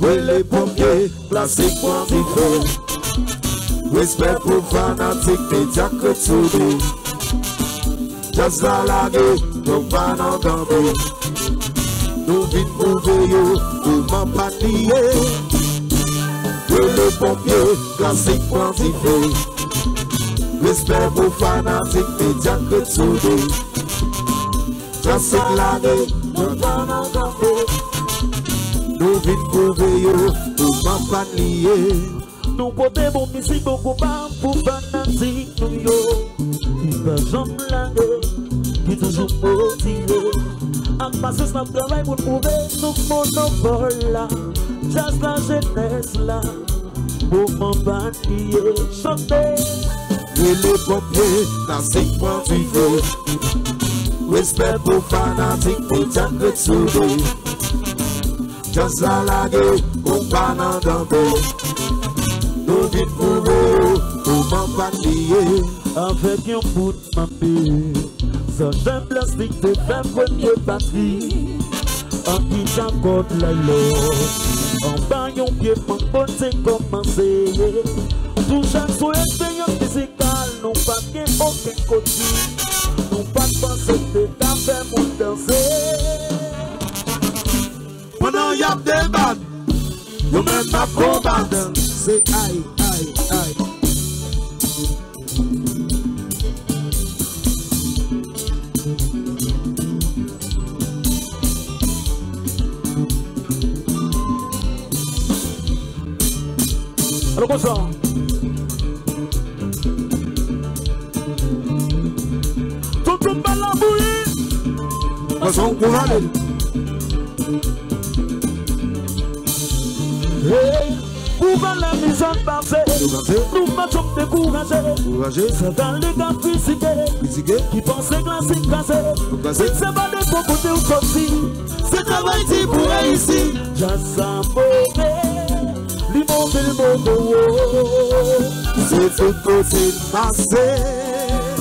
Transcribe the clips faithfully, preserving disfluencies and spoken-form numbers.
Rele ponpye, klasik pran dife. Respè pou fanatik, medyak ret soude. Djaz la lage, nou pa nan kanpe. Nou vin pwouve yo kouman pa t li ye. Rele ponpye, klasik pran dife. Respè pou fanatik, medyak ret soude. Klasik lage, nou pa nan kanpe. Nou vin pwouve yo kouman pa t li ye. Nou pote bon mizik, bon konba pou fanatik nou yo ki pa janm lage, ki toujou motive. Ak pasyans n ap travay pou n pwouve nou k monopòl la, djaz la, jenès la, moman pa n li ye. Chante! Rele ponpye, klasik pran dife. Respè pou fanatik, medyak ret soude. Djaz la lage, konba nan kanpe. Nou vin pwouve yo kouman pa t li ye. Avèk yon bout manpe, Zanjan Plastik te fè premye batri. An gita kòd laylon, anba yon pye mango te kòmanse. Tou chak sou eksperyans mizikal, nou pa t gen okenn koti. Nou pa t panse te ka fè moun danse. Pandan y ap debat, yo menm ap konbat. Se ay, ay, ay. Alò konsa. Tonton Bala bouyi. Pwason kou rale. Hey, pou valè mizè n pase. Nou pase. Nou pa janm dekouraje. Dekouraje. Sa ka li ka kritike. Kritike. Ki panse klasik kraze. Nou kraze. Se pa de bon kote w soti. Se travay di pou reyisi. Djaz sa move. Li move, l move, wo. Se tout kote n pase.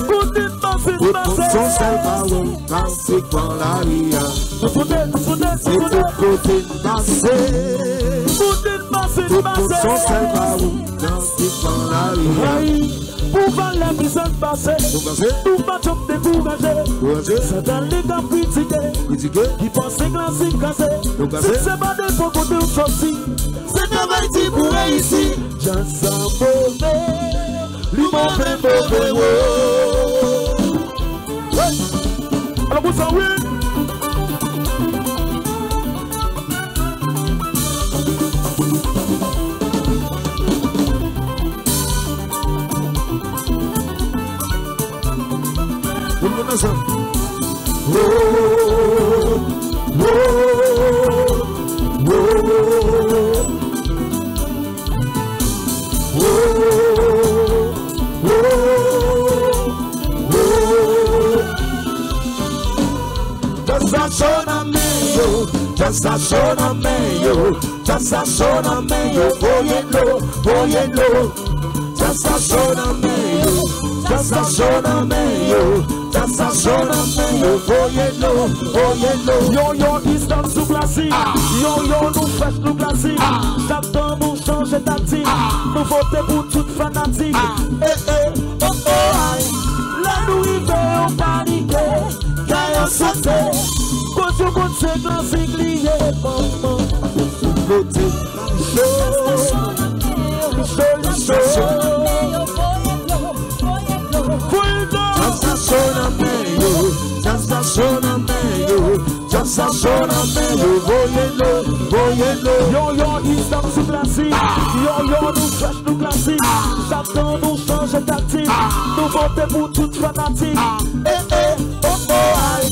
Kote n pase, n pase. Tout moun son sèl pa ou, klasik pran lari a. Nou koute, nou koute, nou koute. Se tout kote n pase. Kote n pase, n pase. Tout moun son sèl pa ou, klasik pran lari a. Ay, pou valè mizè n pase. Nou pase. Nou pa janm dekouraje. Dekouraje. Sa ka li ka kritike. Kritike. Ki panse klasik kraze. Nou kraze. Si se pa de bon kote w soti. Se travay di pou reyisi. Djaz sa move. Li move, move, wo. Hey! Alò, pou sa, wi. Tout moun ansanm. Wo, wo, wo, wo. Djaz la cho nan men yo, djaz la cho nan men yo, djaz la cho nan men yo, voye dlo, voye dlo. Djaz la cho nan men yo, djaz la cho nan men yo, djaz la cho nan men yo, voye dlo, voye dlo. Yo, yo, East Dam sou klasik. Ah. Yo, yo, nou frèch, nou klasik. Ah. Chak tan nou chanje taktik. Ah. Nouvote pou tout fanatik. Ah. Eh, eh, oh, oh, ay. Lè nou rive, yo panike, kè yo sote. Koz yo konn se klasik li ye, manman. Kote li cho, li cho, li cho. Voye dlo. Djaz la cho nan men yo, djaz la cho nan men yo. Djaz sa cho nan men yo, voye dlo, voye dlo. Yo, yo, East Dam sou klasik. Yo, yo, nou frèch, nou klasik. Chak tan nou chanje taktik. Nouvote pou tout fanatik. Eh, eh, oh, oh, ay.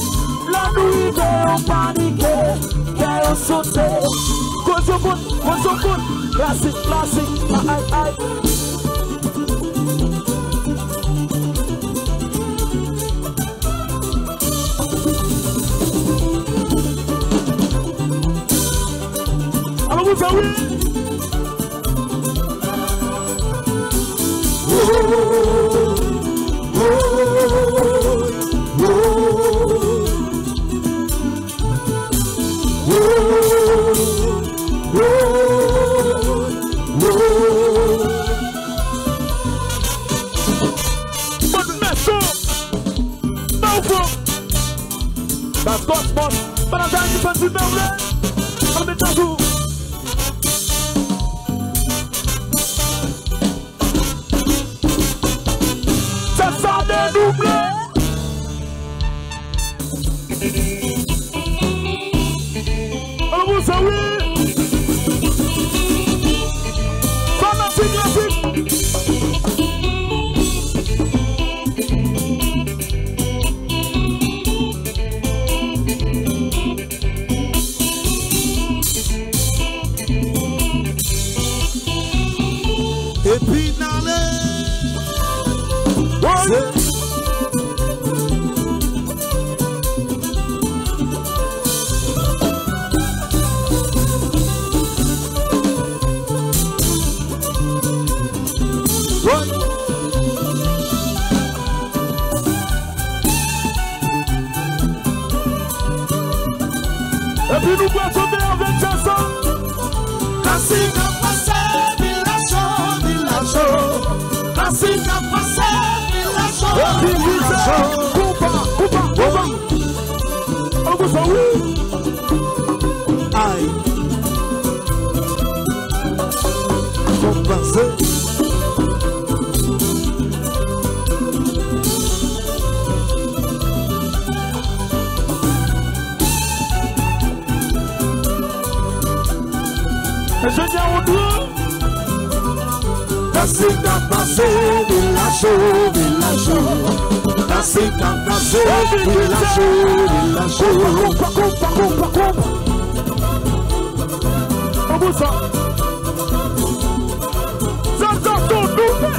Lè nou rive, yo panike. Kè yo sote. Koz yo kout, koz yo kout. Klasik, klasik. Ay, ay, ay. Alò, moun sa, wi. Kòsmòs, pandan sa ki fè ti mèvle, al met sa sou. Fè sa dedouble. Al wouze wi. Fanatik, fanatik. Epi n ale. Woy! Woy! Epi nou pral chante avèk djaz la. Klasik ap pase, vilaj cho, vilaj cho. Klasik ap pase, vilaj cho. Epi vilaj cho. Konpa, konpa, konpa. An konsa, wi. Ay. Fò m panse. Enjenyè Audrey. Klasik ap pase, vilaj cho, vilaj cho. Klasik ap pase, vilaj cho, vilaj cho. Konpa, konpa, konpa, konpa. An konsa. Sa, sa, sa, nou fè.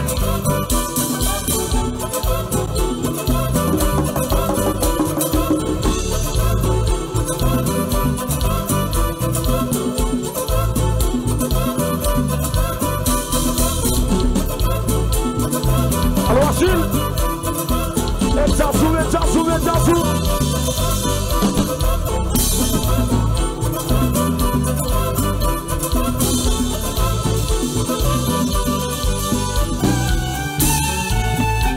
Alo, Achille! Ret djaz ou, ret djaz ou, ret djaz ou!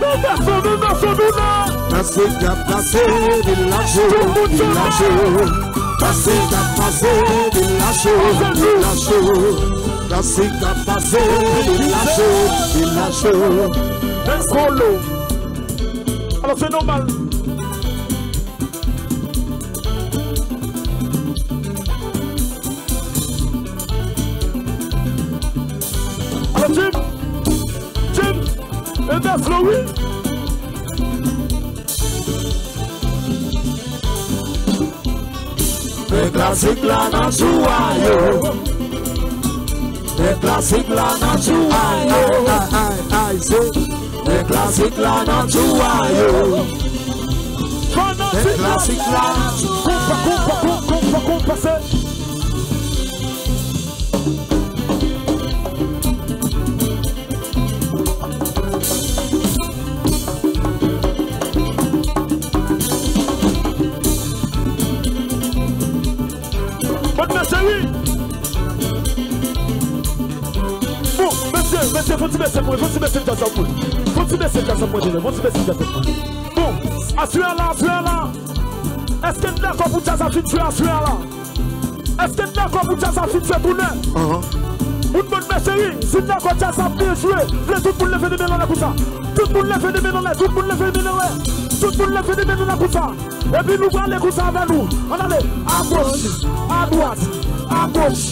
Nou danse, nou danse, nou la! Klasik ap pase, vilaj yo, vilaj yo. Klasik ap pase, vilaj yo, vilaj yo. Klasik ap pase, vilaj yo, vilaj yo. Kolo. Alò, se nòmal. Alò, Jim, Jim, e bèf lo, wi. Men klasik la nan jou a yo. Men klasik la nan jou a yo. Ay, ay, ay, ay, se. Men klasik la nan jou a yo. Men klasik la. Konpa, konpa, konpa, konpa, konpa, se. Bon, mesye, wi. Bon, mesye, mesye, fò ti bese pou mwen, fò ti bese djaz la pou mwen. Fò ti bese djaz la pou mwen, fò ti bese djaz la pou mwen. Bon, aswè a la, aswè a la. Èske n dakò pou djaz la fin jwe aswè a la? Èske n dakò pou djaz la fin jwe tounen? Ahan. Moun mwen, mesye, wi, si n dakò djaz la ap byen jwe, vle tout moun leve de men l anlè konsa. Tout moun leve de men l anlè, tout moun leve de men l anlè. Tout moun leve de men l anlè konsa. Epi nou prale konsa avè nou. Ann ale. Agoch, adwat, agoch,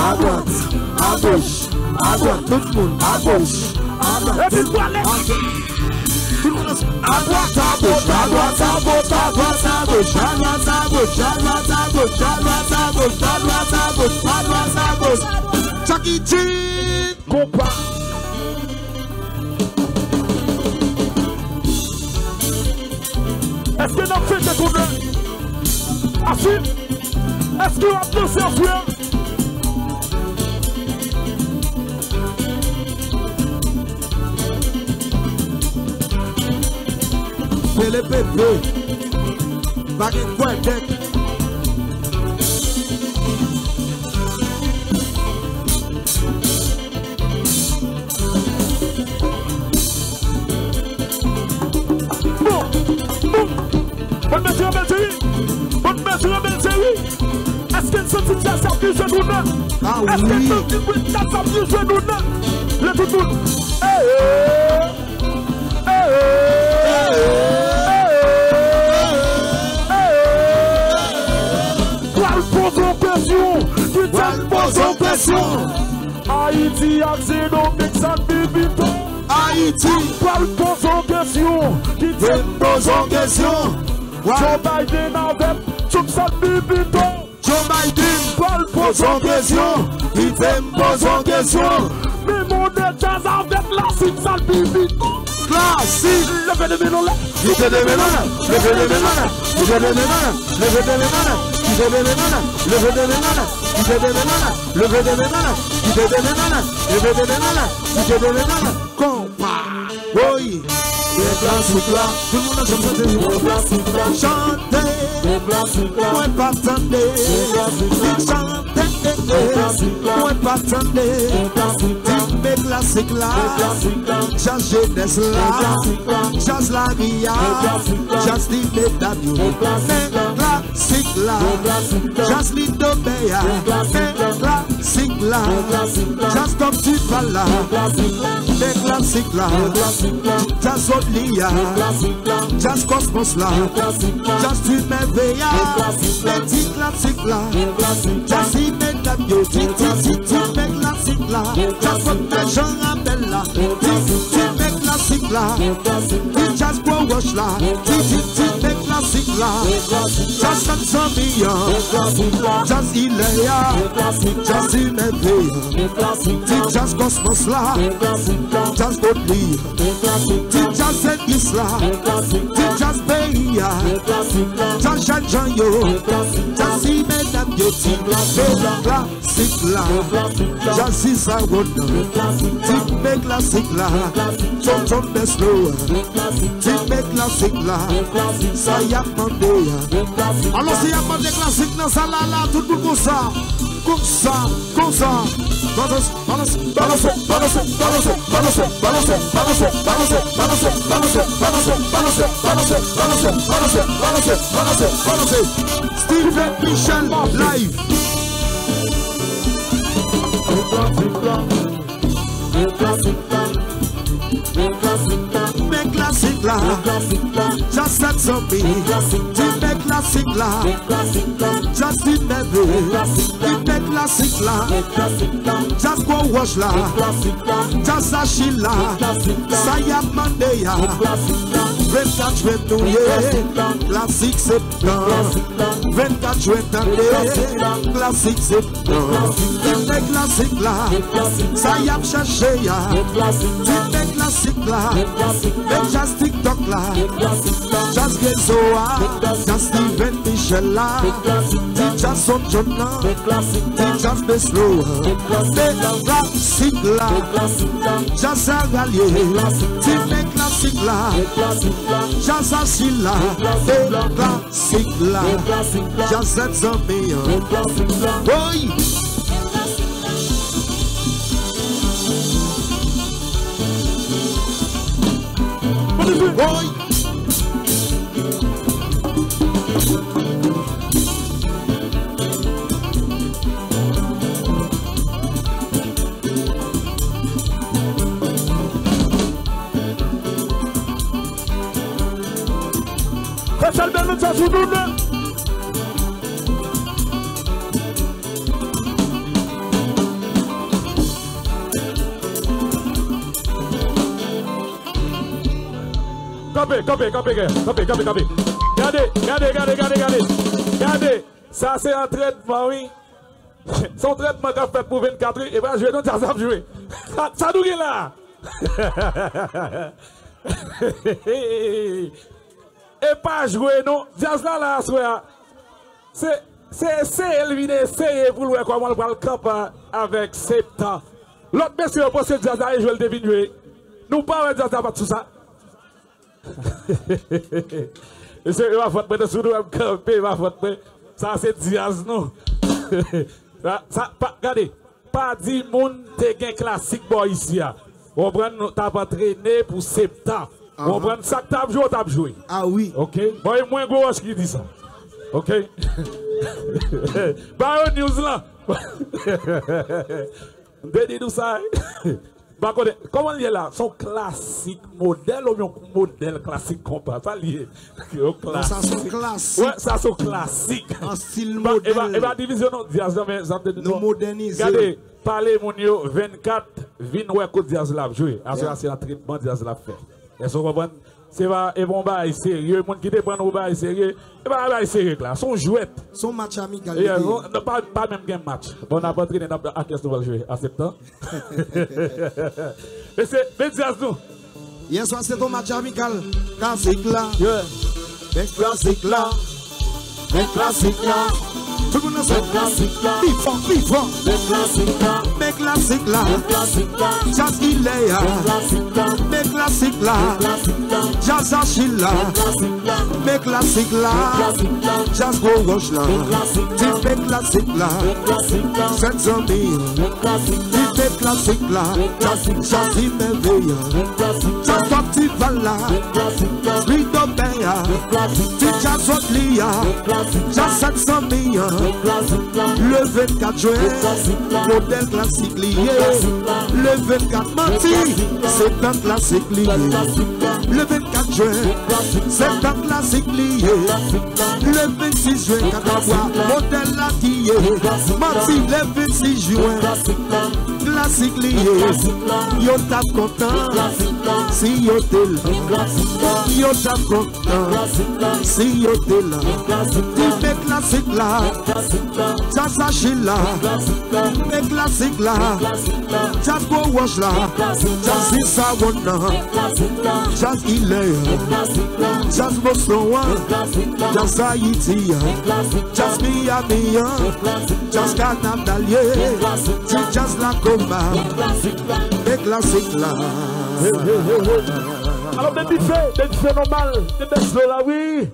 adwat, agoch, adwat. Tout moun. Agoch, adwat. Epi nou prale. Tout moun ansanm. Adwat, agoch, adwat, agoch, adwat, agoch, adwat, agoch, adwat, agoch, adwat, agoch, adwat, agoch, adwat, agoch. Chucky Jean. Konpa. Èske n ap fete kounye a? Aswè. Èske w ap danse aswè a? Pele pepe. Pa gen kwè dèk. Bon, bon. Bon, mesye, mesye. Bon, Djaz ap byen jwe nou nèt. Ah, èske wi. Nan vibwe djaz ap byen jwe nou nèt? Lè tout moun. Hey, hey, hey, hey, hey. Pral poze w kesyon. Kite m poze w kesyon. Ayiti ak Sendomeng, sa n pi pito. Ayiti. Pral poze w kesyon. Kite m poze w kesyon. Joe Biden avèk Trump, sa n pi pito. Joe Biden. Pral poze w kesyon. Kite m poze w kesyon. Men mode djaz avèk klasik, sa n pi pito. Klasik. Leve de men nou lè. Kite de men nou lè. Leve de men nou lè. Kite de men nou lè. Leve de men nou lè. Kite de men nou lè. Leve de men nou lè. Kite de men nou lè. Leve de men nou lè. Kite de men nou lè. Leve de men nou lè. Kite de men nou lè. Konpa. Woy. Gen klasik la. Tout moun ansanm chante. Gen klasik la. Chante. Gen klasik la. Mwen pa tande. Gen klasik la. Li chante. Gen klasik la. Mwen pa tande. Gen klasik la. Li men klasik la. Gen klasik la. Djaz jenès la. Gen klasik la. Djaz lari a. Gen klasik la. Djaz ti medam yo. Gen klasik la. Men klasik la. Gen klasik la. Djaz Lindo Bè a. Gen klasik la. Men klasik la. Gen klasik la. Djaz Tom Duval la. Gen klasik la. Men klasik la. Gen klasik la. Djaz Odli a. Gen klasik la. Djaz Kòsmòs la. Gen klasik la. Djaz Timève a. Gen klasik la. Men ti klasik la. Gen klasik la. Djaz ti medam yo. Ti, ti, ti, ti, men klasik la. Gen klasik la. Djaz Pòt Jan Rabèl la. Gen klasik la. Ti, ti, men klasik la. Gen klasik la. Ti djaz Gwo Wòch la. Gen klasik la. Ti, ti, ti, men klasik la. Gen klasik la. Djaz Sèt Zanmi an. Gen klasik la. Djaz Ilè a. Gen klasik la. Djaz Timève a. Gen klasik la. Ti djaz Kòsmòs la. Gen klasik la. Djaz Odli. Gen klasik la. Ti djaz Zenglis la. Gen klasik la. Ti djaz peyi a. Gen klasik la. Djaz jèn jan yo. Gen klasik la. Djaz ti medam yo. Ti klasik la. Klasik la. Gen klasik la. Djaz Ziza Won nan. Gen klasik la. Ti men klasik la. Gen klasik la. Tonton Beslo. Gen klasik la. Ti men klasik la. Gen klasik la. Sa y ap mande a. Gen klasik la. Alò, si y ap mande klasik nan sal la, la, tout moun konsa. Konsa, konsa. Balans, balans, balans, balans. Stephen Michel live. Men klasik la. Djaz Sèt Zanmi. Ti men klasik la. Djaz Timève. Ti men klasik la. Djaz Gwo Wòch la. Djaz Achil la. Sa y ap mande a. Vennkat jwen nou ye. Klasik se Vennkat jwen tande, klasik se tan. Ti men klasik la, sa y ap chache a. Ti men klasik la, men djaz TikTok la. Djaz rezo a, djaz Stephen Michel la. Ti djaz Son John nan, ti djaz Beslo a. Men klasik la, djaz Saralye. Ti men klasik la, djaz Asila. Men klasik la. Sik la. Djaz Sèt Zanmi an. Woy. Woy. Fè sèl bèl nou djaz ou nou nan. Kanpe, kanpe, kanpe, kanpe, kanpe, kanpe. Gade, gade, gade, gade, gade. Gade, sa se antrènman, wi. Se yon trètman k ap fèt pou vennkat, wi. E pa jwe non, djaz ap jwe. Sa, sa nou gen la? E pa jwe non. Djaz la la aswè a. Se, se eseye l vin eseye pou l wè kòman l pral kanpe avèk Septan. Lòt mesye yo panse djaz la e jwe l te vin jwe. Nou pa wè djaz la pa t sou sa. Mesye, e pa fòt mwen, sou nou wè m kanpe, e pa fòt mwen. Sa se djaz nou. Sa, sa, pa, gade, pa di moun te gen klasik bò isi a. Ou konprann, nou t ap antrene pou Septan. Ou konprann sa k t ap jwe, ou t ap jwe. Ah wi. Ok? Bon, e mwen Gwo Wòch ki di sa. Ok? Ba yo news lan. M te di nou sa, wi. M pa konnen kòman l ye la. Se yon klasik modèl oubyen yon modèl klasik konpa? Sa l ye? Yon klasik. Non, sa se yon klasik. Wè, sa se yon klasik. An stil modèl. E pa, e pa divizyon non, Dyaz lan, men sa m te di nou. Nou modènize. Gade, pale moun yo, vennkat, vin wè kote Dyaz la ap jwe. Aswè a se antrenman Dyaz la ap fè. Èske w konprann? Se pa, e pa yon bagay serye. Moun ki te pran nou pou bagay serye, e pa yon bagay serye k la. Se yon jwèt. Se yon match amikal. Yeah, nou pa, pa menm gen match. Bon, n ap antrene, n ap, a kiyès nou pral jwe? A Septan? Mesye, men Dyaz nou. Yèswa se te yon match amikal. Klasik la. Yeah. Men klasik la. Men klasik la. Tout moun ansanm. Men klasik la. Pi fò, pi fò. Men klasik la. Men klasik la. Men klasik la. Djaz Ilè a. Men klasik la. Men klasik la. Men klasik la. Djaz Achil la. Men klasik la. Men klasik la. Djaz Gwo Wòch la. Men klasik la. Ti men klasik la. Men klasik la. Sèt zanmi. Men klasik la. Ti men klasik la. Men klasik la. Djaz Imèveyan. Men klasik la. Djaz Top Ti Val la. Men klasik la. Ridobè a. Men klasik la. Ti djaz Odli a. Men klasik la. Djaz Sèt Zanmi an. Men klasik la. Le vennkat jen, modèl klasik li ye. Le vennkat Manti, se tan klasik li ye. Le vennkat jen, se tan klasik li ye. Le vennsis jen, Katapwa, modèl la ki ye. Manti, le vennsis jen, klasik li ye. Yo t ap kontan si yo te la. Yo t ap kontan si yo te la. Ti men klasik la. Djaz Achil la. Men klasik la. Djaz Gwo Wòch la. Djaz Zisawonn nan. Djaz Ilè a. Djaz Boston an. Djaz Ayiti a. Djaz Miami an. Djaz Kanadalye. Ti djaz Lakoma. Men klasik la. Alò, men dife, men dife nòmal. Men bèslo la, wi.